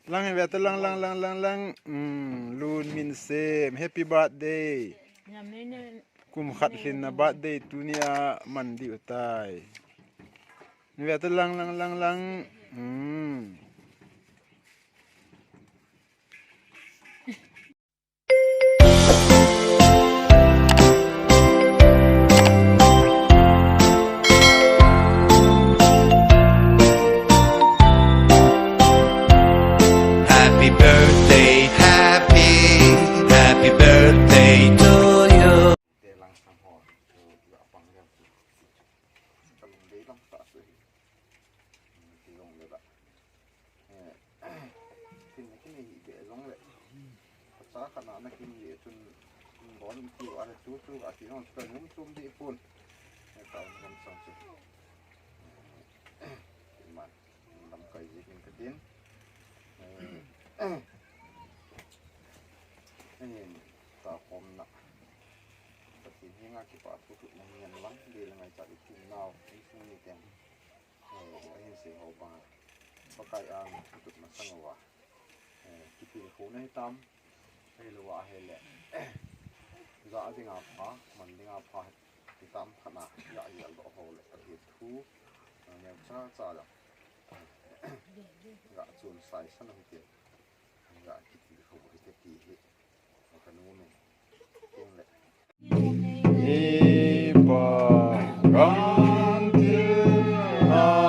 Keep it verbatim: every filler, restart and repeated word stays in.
Lang hi ve ta lang lang lang lang lang. Hmm, Lun Min Sem, happy birthday. Kum khat lhin na birthday tunia man diu tai. Ni ve ta lang lang lang lang. Hmm. Happy birthday, happy, happy birthday to you. Te lang sang ho, chu ya pang ya chu. Ka lung dei lam ta su hi. Ti long le da. Eh, tin na kin hi be long le. Ka cha ka na na kin ye chun bon ti wa le tu tu a ti hon ka num tum di pun. Eh, ka um lam sang chu. Eh, man. Lamkai jik in ka din. Eh, eh, ta khom na. Pathen henga kipa thu thu na hian lang, dei le ngaichat i tum nau, insung miten. Eh, ahin sei ho banga. Pakai ang thu thu masang uva. Eh, kitilkhouna hitam. Ahilou ahile. Ga dinga pha, man dinga pha. Hitam khat na, ga hial doh ho le, ka hi thu, a neu cha cha la. Ga chun sai san hite, ga kitilkhou hite ti hi, ka nu me, tin le. Ni pa, kan til a.